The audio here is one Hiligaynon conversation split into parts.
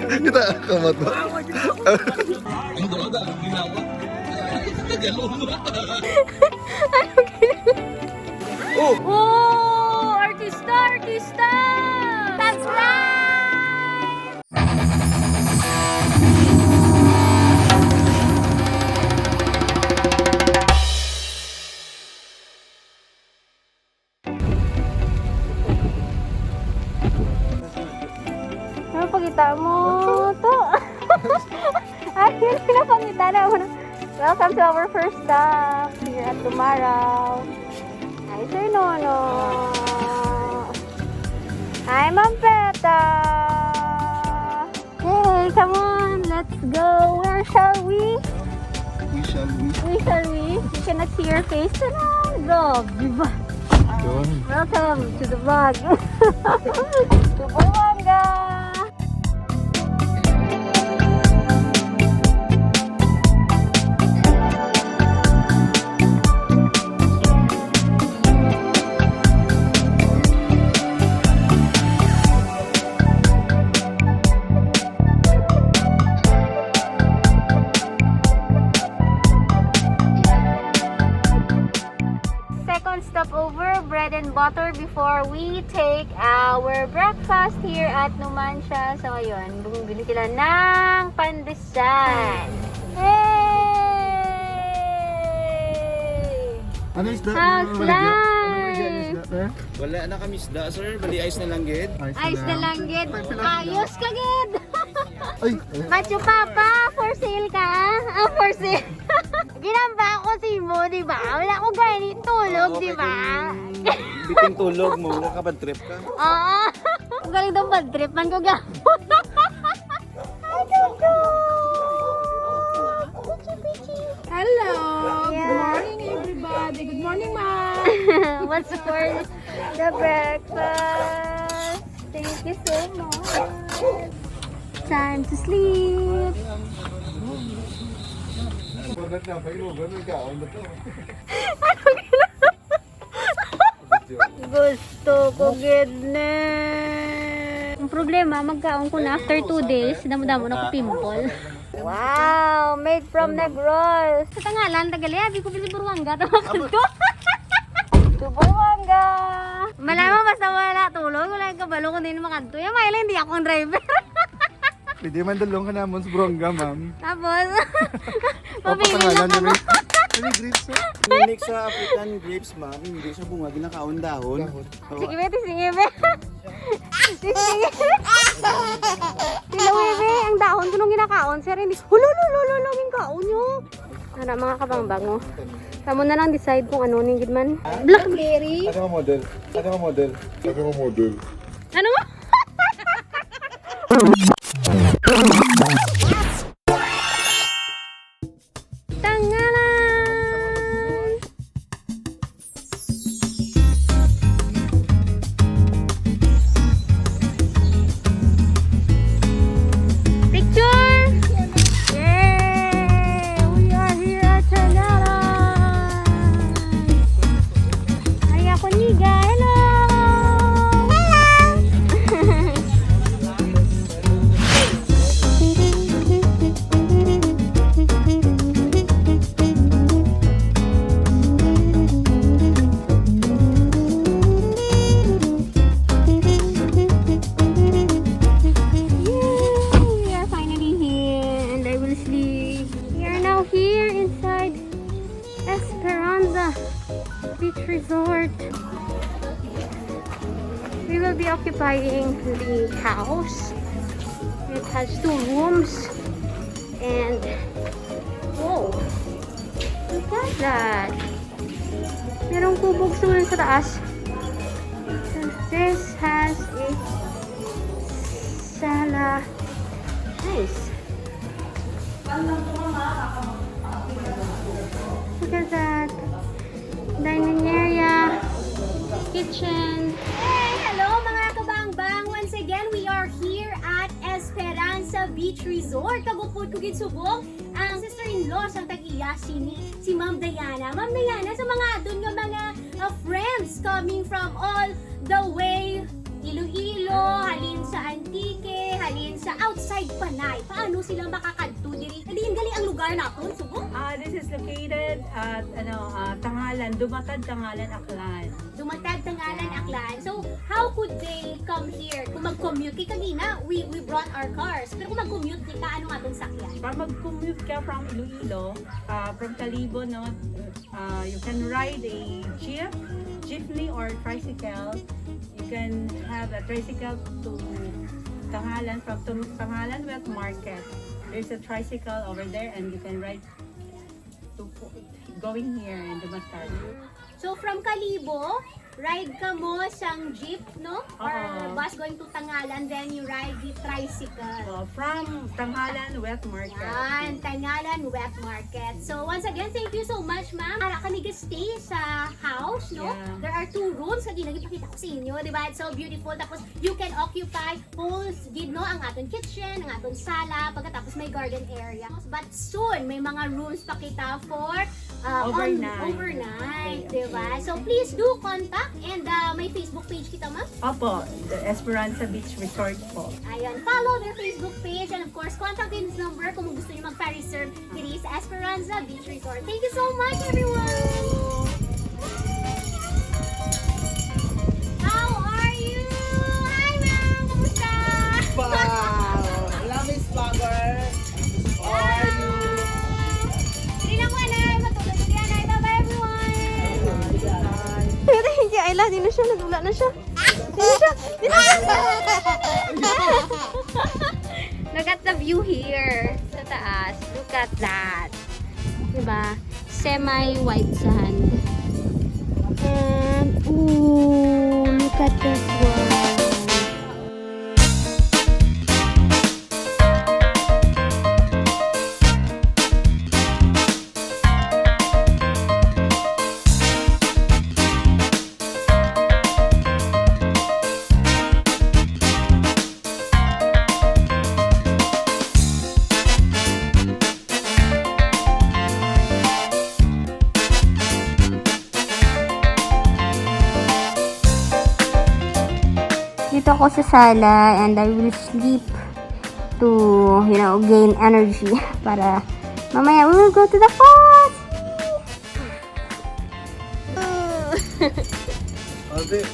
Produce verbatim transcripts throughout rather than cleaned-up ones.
Kita ka mata. Oh, artista, artista! Subscribe! Ano pagkita mo to? Ay, yun, pinapangita na mo. Welcome to our first stop here at Tumarao. Hi, Sir Nono. Hi, Ma'am Peta. Hey, come on, let's go. Where shall we? We shall we? We shall we? You cannot see your face. Tanan, vlog, di ba? Yun. Welcome to the vlog. To Buanga. Second stopover, bread and butter before we take our breakfast here at Numancia. So, ayun, bumibili sila ng pandesal. Hey! Ano isda? How's life? Ano ba isda? Ano ba isda, sir? Wala na kami isda, sir. Bali, ice na lang gid. Ice na lang gid. Ayos ka gid. Ay, ay. Machu Papa, for sale ka? Ah, for sale. Ginamba ko si mo, di ba? Wala ko gani tulog, di ba? Biting tulog mo, nakabad trip ka. Oo. Ang galing daw bad trip man ko ga. Hello. Good morning, everybody. Good morning, ma'am. What's for the breakfast? Thank you so much. Time to sleep. Gusto ko gid ni. Ang problema, magkaon ko na after two days, damo-damo na ko pimple. Wow, made from Negros. Sa tangalan, tagali, abi ko, "Pwede Buruanga, tama ka to?" To Buruanga. Malaman basta wala tulog, wala yung kabalo kung din makadto. Yung maila, hindi ako ang driver. Pwede man dalong ka namon sa Buruanga, ma'am. Tapos, mabili lang kamo. May grapes, eh. Unique sa African grapes, ma'am. Hindi siya bunga, ginakaon dahon. Dahon. Sige, be, testingi, be. Testingi. Tilawi, be, ang dahon ko nung ginakaon, sir, hindi. Hulo, hulo, hulo, hulo, yung kaon nyo. Ara, mga kabangbang, oh. Kamo na lang decide kung ano ning gid man. Blackberry. Ano nga model? Ano nga model? Ano nga model? Ano nga? Tangalan! Picture! Yay! We are here at Tangalan! Ay, ako, Niga. Hello! Hello! Yay! We are finally here, and I will sleep. We are now here inside Esperanza Beach Resort. We will be occupying the house. It has two rooms and, whoa, look at that. Merong kubo sa taas. This has a sala. Nice. Look at that. Dining area, kitchen. Hey, hello, mga kabangbang! Once again, we are here at Esperanza Beach Resort. Kag upod ko gid subong ang sister-in-law sang tag-iya, si, si Ma'am Diana. Ma'am Diana, sa mga adun nga mga, uh, friends coming from all the way, Iloilo, halin sa Antique, Alin sa outside Panay, paano sila makakadto diri? Diin gali ang lugar naton, Subo? Ah, this is located at, ano, ah, Tangalan, Dumatad, Tangalan, Aklan. Dumatad, Tangalan, Aklan. So, how could they come here? Kung mag-commute, kay kagina, we, we brought our cars. Pero kung mag-commute kita, ano nga itong sakyan? Pag mag-commute ka from Iloilo, ah, from Kalibo, no, uh, you can ride a jeep, jeepney or tricycle. You can have a tricycle to Tangalan, from Tum- Tangalan Wet Market. There's a tricycle over there and you can ride to going here in Dumatad. So from Kalibo, ride ka mo sang jeep, no? Or Oo. bus going to Tangalan, then you ride the tricycle. Oh, from Tangalan Wet Market. Yan, Tangalan Wet Market. So once again, thank you so much, ma'am. Ara kami ga-stay sa house, no? Yeah. There are two rooms, kagina gipakita ko sa inyo, di ba? It's so beautiful. Tapos you can occupy whole gid, no, ang aton kitchen, ang aton sala, pagkatapos may garden area. But soon, may mga rooms pa kita for, uh, on- Overnight. overnight, Okay, di ba? okay. So please do contact and, uh, may Facebook page kita, ma'am? Opo, the Esperanza Beach Resort po. Ayan, follow their Facebook page and of course, contact and number kung gusto niyo magpa-reserve diri sa Esperanza Beach Resort. Thank you so much, everyone! How are you? Hi, ma'am! Kumusta? Wow! Love is power! How are you? Dili na ko, anay. Matulog ko diyan, ay. Bye-bye, everyone! Thank you, Ayla. Di na siya. Nagula na siya. Look at the view here. Sa taas. Look at that. Diba? Semi-white sand. And, ooh, look at this one. Dito ako sa sala and I will sleep to, you know, gain energy para mamaya we will go to the falls. Ate.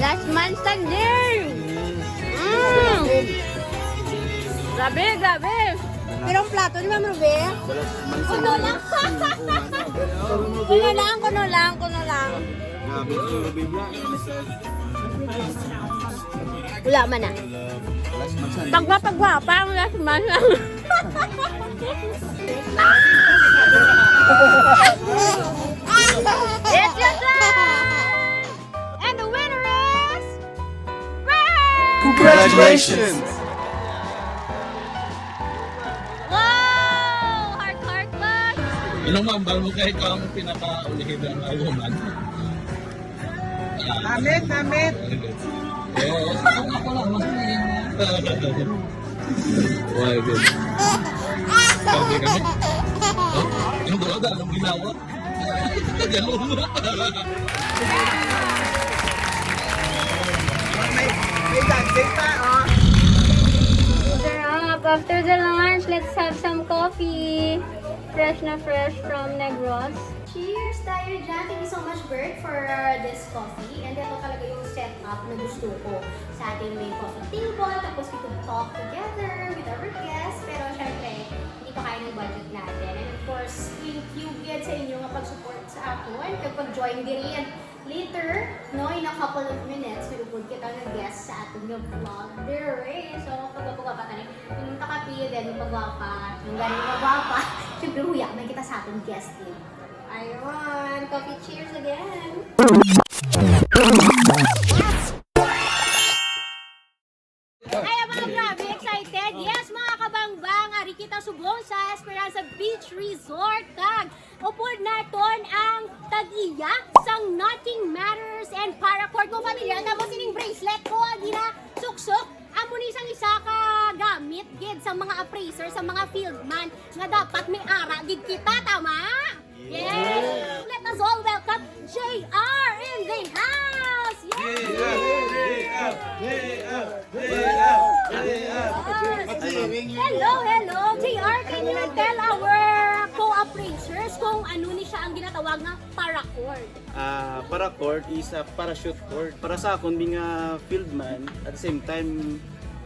Last man standing! Mm! Grabe, grabe! Pero ang plato ni Ma'am Ruby? Kuno lang. Kuno lang, kuno lang, kuno lang. Wala man na. Pagwa-pagwa pa ang last man. It's your turn! And the winner is Brad! Congratulations! Wow! Heart, heart, heart! Ano, ma'am, bal mo kay ikaw ang pinakaulihi ng woman? Amit, amit. Oo. Why, good. Sabi kami, oh, yung broda, anong ginawa? May, may dancing pa, oh. Sarap. After the lunch, let's have some coffee. Fresh na fresh from Negros. Cheers tayo dyan. Thank you so much, Bert, for this coffee. And ito talaga yung setup na gusto ko sa ating may coffee table. Tapos we could talk together with our guests. Pero syempre, hindi pa kaya ng budget natin. And of course, thank you gid sa inyo nga pag-support sa akon, kag pag-join diri. And later, no, in a couple of minutes, may upod kita nga guest sa aton nga vlog diri. So, pagwapa-gwapa tani. Kung ta kape, then magpagwapa. Kung gani magpagwapa, syempre, huya man kita sa aton guest diri. Ayun, coffee cheers again. Ang tag-iya sang Nothing Matters and Paracord. Kung familiar kamo sining bracelet ko, ang ginasuksok, amo ni sang isa ka gamit gid sa mga appraiser, sa mga field man, nga dapat may ara gid kita, tama? Yes! Let us all welcome J R in the house! Yay! Hello, hello! J R, can you tell our co-appraisers kung ano ni siya ang ginatawag nga paracord? Ah, paracord is a parachute cord. Para sa akon, being a field man, at the same time,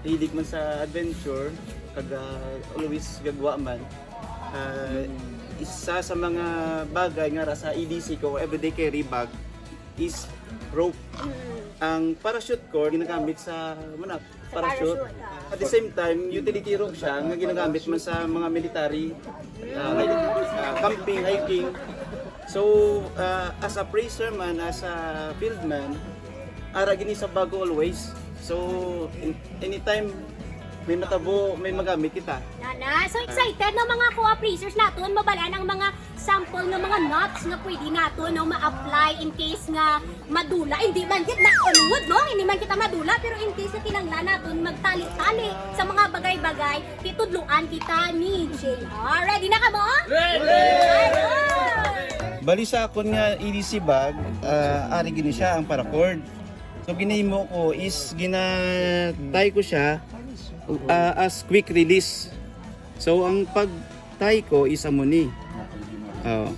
hilig man sa adventure, kag, ah, always gagwa man, ah, isa sa mga bagay nga ra sa E D C ko, everyday carry bag, is rope. Mm. Ang parachute cord ginagamit sa, muna, Sa parachute. Parachute, ah. At the same time, utility rope siya nga ginagamit man sa mga military, ah, like, ah, camping, hiking. So, ah, as a appraiser man, as a field man, ara gini sa bag ko always. So, in-, anytime may matabo, may magamit kita. Nana, so excited na mga co-appraisers naton, mabalaan ang mga sample nga mga knots nga pwede nato, no, ma-apply in case nga madula. Hindi man gid, knock on wood, no? Hindi man kita madula, pero in case nga kinahanglan naton magtali-tali sa mga bagay-bagay, titudloan kita ni J R. Ready na kamo? Ready! Ayun! Bali sa akon nga E D C bag, ah, ari gini siya ang paracord. So ginahimo ko is gina-tie ko siya, ah, as quick release. So ang pag-tie ko is amo ni. Oh.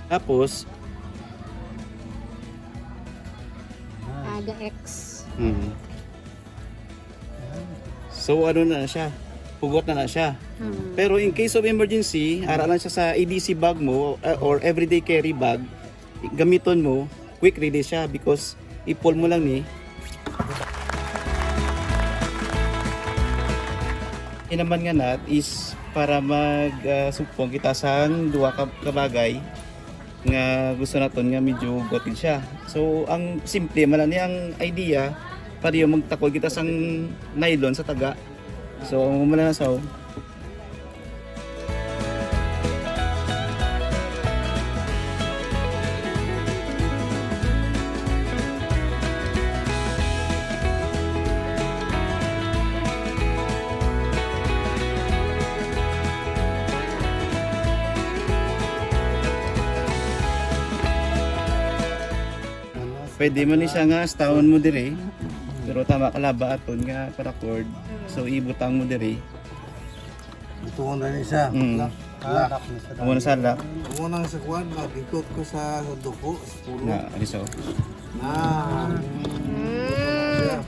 Tapos, Aga X. Mm. So, ano na siya? Pugot na na siya. Mm. Pero in case of emergency, ara lang siya sa E D C bag mo, uh, or everyday carry bag, gamiton mo, quick release siya because i-pull mo lang ni. Ini naman nga nut is para mag, ah, sugpong kita sang duha ka, ka bagay nga gusto naton nga medyo hugot gid siya. So, ang simple man lang ni ang idea, pareho magtakod kita sang nylon sa taga. So, ang umalasaw. Pwede man ni siya nga astahon mo diri. Pero tama ka laba aton nga paracord. So, ibutang mo diri. Ito na ni siya. Mm. Lock. Lock. Amo na sa lock. Amo nang sa kuwan, mag-ikot ko sa, sa duko, sa pulo. Na, ari so. Ah. Mm.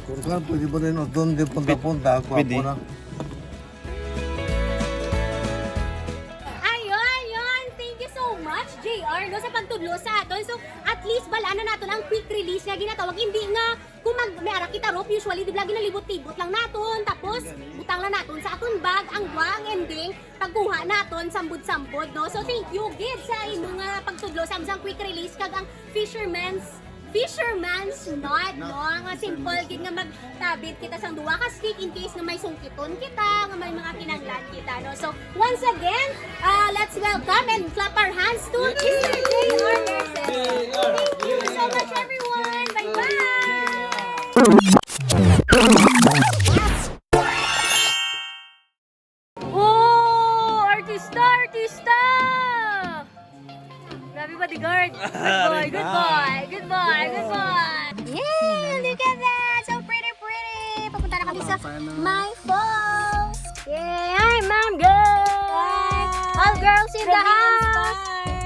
Kung kuwan, pwede ba rin o doon din punta-punta? Pwede. Gwapo na. Ayun, yun. Thank you so much, J R, no, sa pagtudlo sa aton. So, at least, bal-an na naton ang quick release nga ginatawag. Hindi nga, kung mag, may ara kita rope, usually, di ba, ginalibot-libot lang naton. Tapos, butang lang naton sa aton bag, ang wa, ang ending, pagkuha naton, sambod-sambod, no? So, thank you, gid, sa imo nga pagtudlo sa among quick release, kag ang fisherman's Fisherman's knot, no? Nga simple gid nga magtabit kita sang duha ka stick in case nga may sungkiton kita, nga may mga kinahanglan kita, no? So, once again, uh, let's welcome and clap our hands to Mister J R Merced. Thank you so much, everyone. Bye-bye. Oh, artista, artista! Grabe, bodyguard. Good boy, good boy, good boy, good boy. Yay! Look at that! So pretty, pretty! Papunta na kami sa my falls. Yay! Hi, Ma'am Girl! Hi! All girls in the house!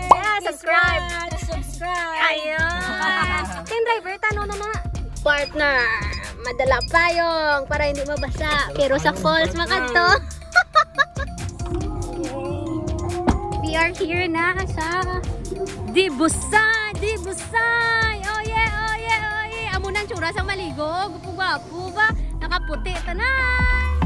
Yeah, subscribe! Subscribe! Ayun! Team driver, tano na na. Partner, madala payong para hindi mabasa. Pero sa falls, makadto. We are here na sa Dibusay! Dibusay! Oh yeah, oh yeah, oh yeah! Amo nang tsura sa maligo. Gwapo-gwapo ba? Nakaputi tanan!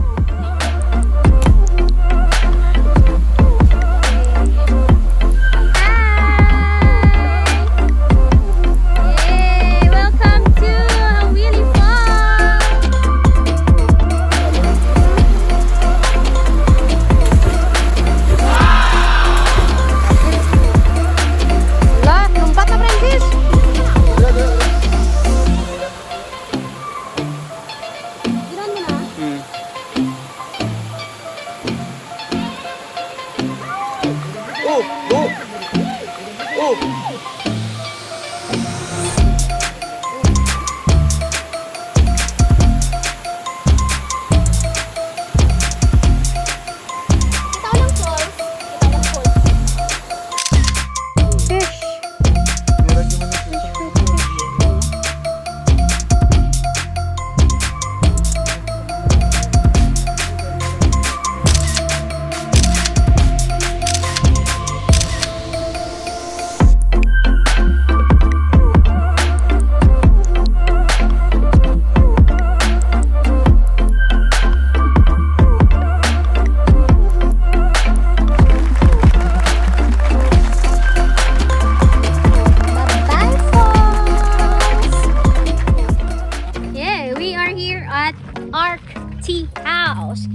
Go! Oh! Kita ko lang falls. Kita ko lang falls. Fish. Fish, fish, fish, fish. Bye, folks! Yeah, we are here at Arc Tea House.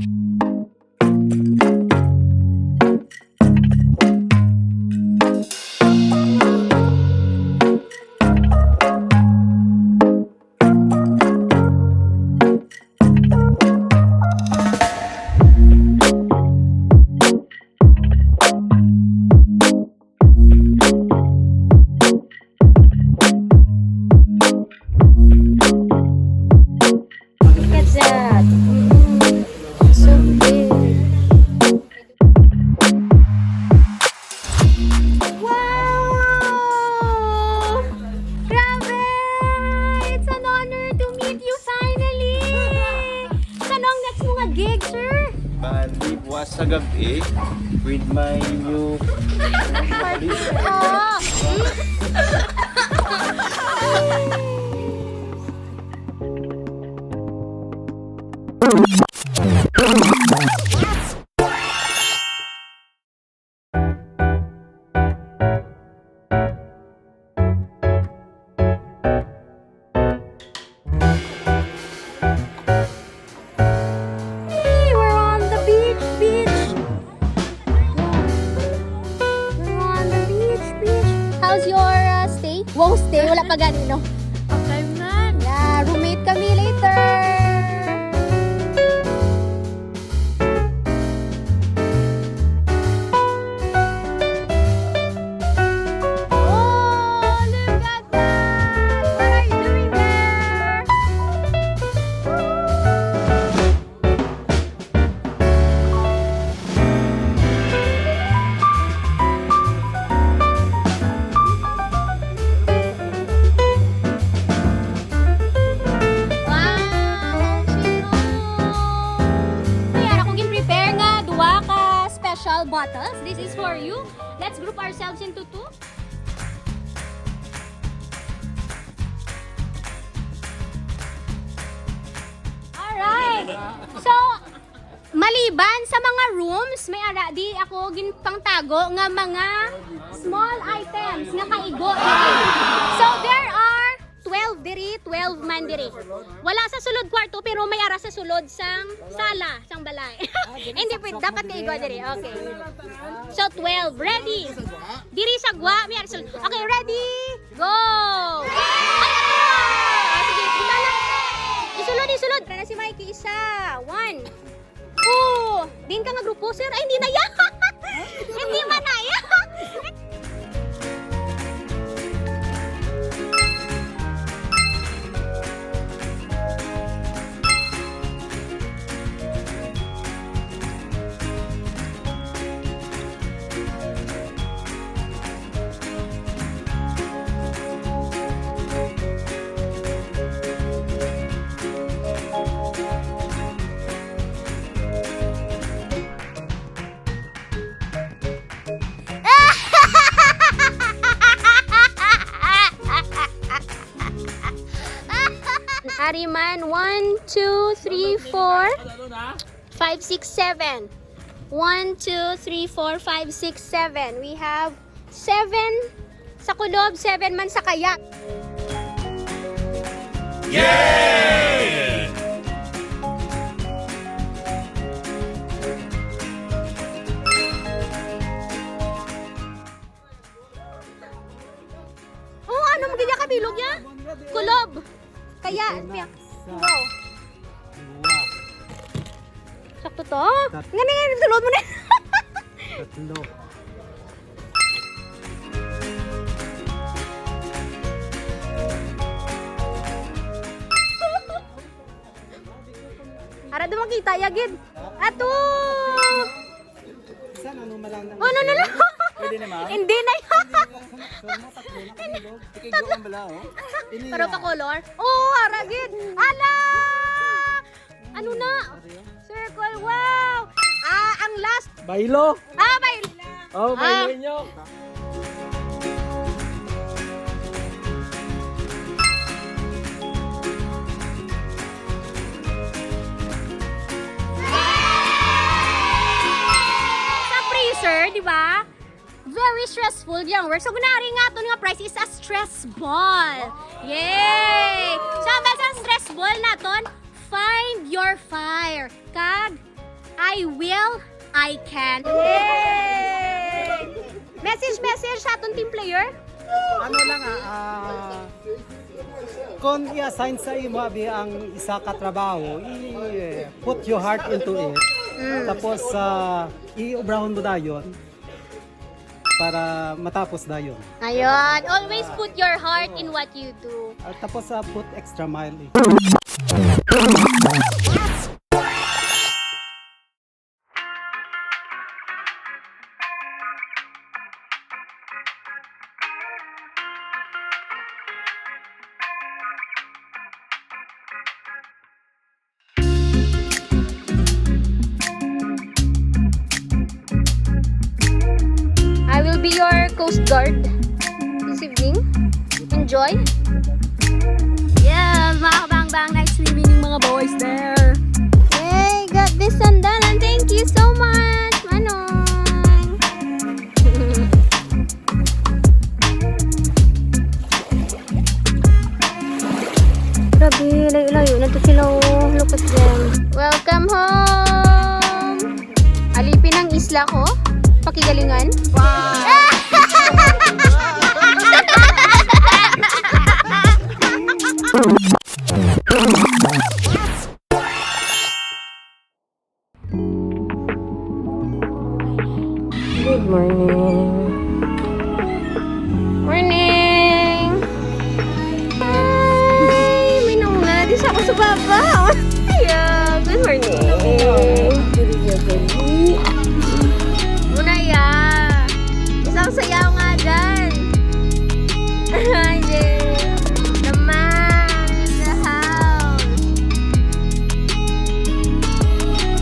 Look at that. Mm-mm. So big. Wow! Grabe! It's an honor to meet you finally! Saan ang next mo nga gig, sir? Bali, buwas sa gabi with my new... Oh! Hey, we're on the beach, beach. We're on the beach, beach. How's your, uh, stay? Wow, stay. Wala pa gani, no? Okay man. Yeah, roommate kami later. Oh, look at that! What are you doing there? Wow! Ayan, ako gin-prepare nga duha ka special bottles. This is for you. Let's group ourselves into two. Alright. So, maliban sa mga rooms, may ara di ako ginpangtago nga mga small items nga kaigo. So, there are twelve diri, twelve man diri. Wala sa sulod kwarto, pero may ara sa sulod sang sala, sang balay. Hindi pwede, dapat kaigo diri. Okay. So, twelve. Ready? Diri sa gwa, may ara sa sulod. Okay, ready? Go! Ay, ano? Ah, sige, kita na. Isulod, isulod. Tara na si Mikey, isa. One. Oh, din ka nga grupo, sir? Ay, hindi na yan. Hindi man na yan. Ari man, one, two, three, four, five, six, seven. One, two, three, four, five, six, seven. We have seven sa kulob, seven man sa kayak. Yay! Oh, ano mo gid ka bilog niya? Kulob. Kaya, wow. Sakto to? Tat- Ngani, ngani, sulod mo na. Tatlo. Ano makita, yagid? Ato! Isa na, ano, malang na. Ano na lang? Pwede naman? Hindi na yun. Sorry na, tatlo na kami, no? Ikiglo ang bala, oh. Pero pa color? Oo, aragid. Ala! Ano na? Circle, wow! Ah, ang last. Baylo. Ah, baylo. Oh, baylo Ah. ninyo. Sa freezer, di ba? Very stressful yung work. So, ginari nga aton nga prize is a stress ball. Yay! So, ang sa stress ball naton, find your fire. Kag, I will, I can. Yay! Message, message sa aton team player. Ano lang, ah, ah, kung i-assign sa imo, abi, ang isa ka trabaho, i-put your heart into it. Mm. Tapos, ah, iubrahon mo dayon para matapos dayon. Ayun, always put your heart in what you do. Ah, tapos, ah, put extra mile, eh. I will be your coast guard this evening. Enjoy. Yeah, mga kabang-bang, night swimming yung mga boys there. Yay! Got this one done, and thank you so much, Manong! Grabe, layo-layo na to sila, oh. Look at them. Welcome home! Alipin ang isla ko. Pakigalingan. Good morning. Morning! Hi! May nauna. Di siya ako sa baba. Yeah, good morning. Muna ya. Isang sayaw nga dyan. Hi, Jay. The man in the house. Yeah!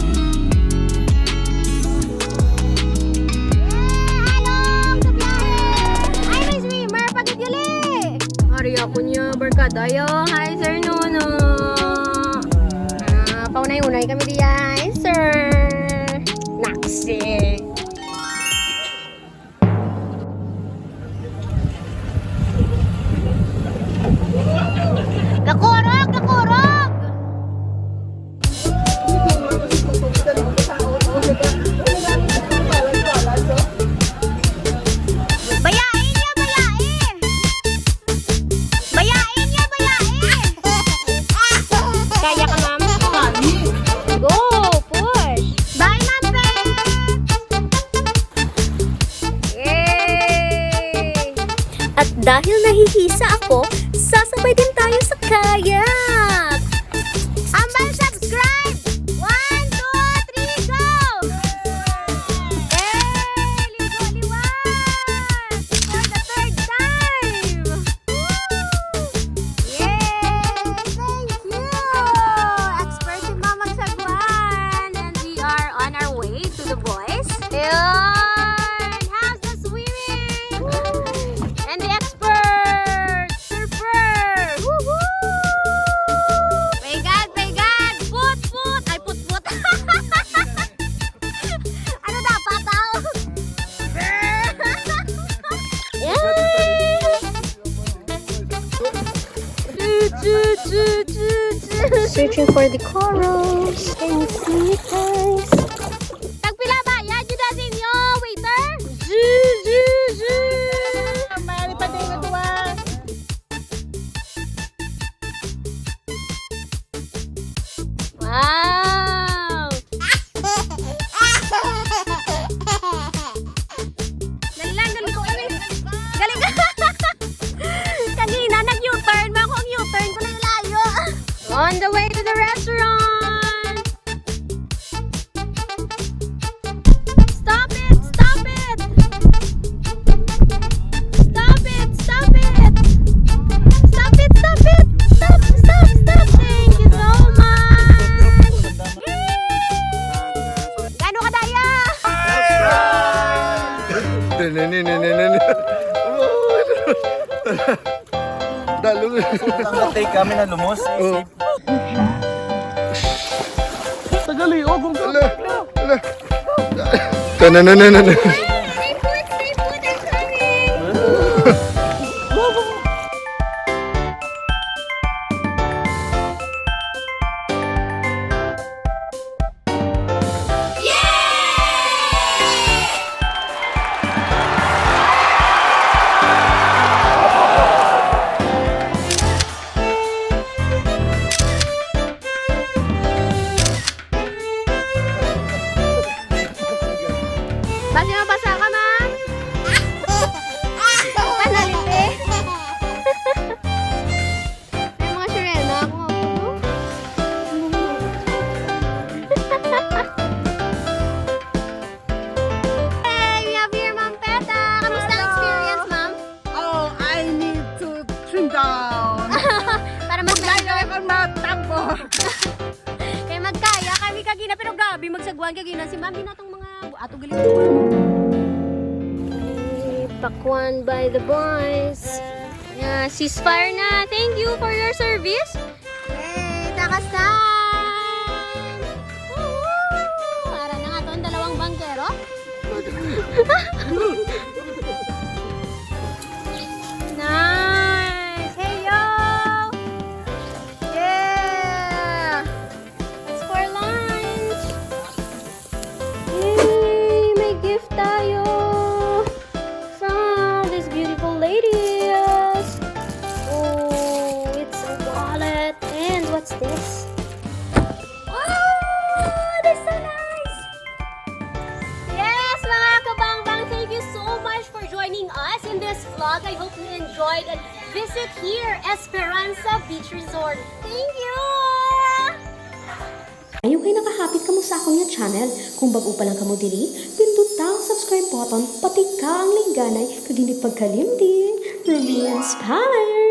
Halong sa biyahe! Ay, may swimmer! Pagidili! Ari ako niya, barkada. Yo, hi, Sir Nuno! Ah, paunay-unay kami diyan, sir! Naksi! Gakurog! Gakurog! Bayain niya, bayain! Bayain niya, bayain! Kaya ka, ma'am? Go! Push! Bye, ma'am Pet! Yay! At dahil nahihisa ako, sasabay din tayo sa kayak! Ambal subscribe! One, two, three, go! Hey! Ligo liwat! For the third time! Woo! Yay! Thank you! Expert si Mama Sagwan! And we are on our way to the boys. Yun! How's the swimming? And the expert surfer! Woohoo! Paygan! Paygan! Put! Put! Ay, put! Put! Ano dapat, tao? Yay! Searching for the corals. Can you see it, guys? Tagpila ba? Yan, yun na ninyo, waiter? Zi, zi, zi. May pa din ito, ah. Wow! Dali lang, dali ko. Galing. Kanina, nag-U-turn. Mako ang U-turn ko, layo-layo. On the way to the restaurant. Nini, nini, nini. Dalong. Ang patay kami na lumos. Oh. Tagaliog, ang ala, ala. Tanananana. Stay put, stay put, I'm coming. Basi mabasa ka, ma'am? Panaliti. May mga sirena ako nga po. Hey, we have here Ma'am Peta. Kamusta ang experience, ma'am? Oh, I need to trim down. Para mas Dahil medyo ako matambor. Kay magkaya kami kagina, pero grabe, magsagwan kagina si ma'am. Ginatong mga ato galing. Pakwan by the boys. Yeah, ceasefire na. Thank you for your service. Yay! Takas time! Woohoo! Ara na nga to ang dalawang bangkero. Nice! Hey, yo! Yeah! It's for lunch! Yay! May gift tayo! From this beautiful lady, yes. Oh, it's a wallet. And what's this? Oh, that's so nice. Yes, mga kabangbang, thank you so much for joining us in this vlog. I hope you enjoyed and visit here, Esperanza Beach Resort. Thank you! Ayaw kay nakahapit kamo sa akon nga channel. Kung bag-o pa lang kamo diri, pinduta ang subscribe button, patika ang lingganay, kag hindi pagkalimti, remain inspired!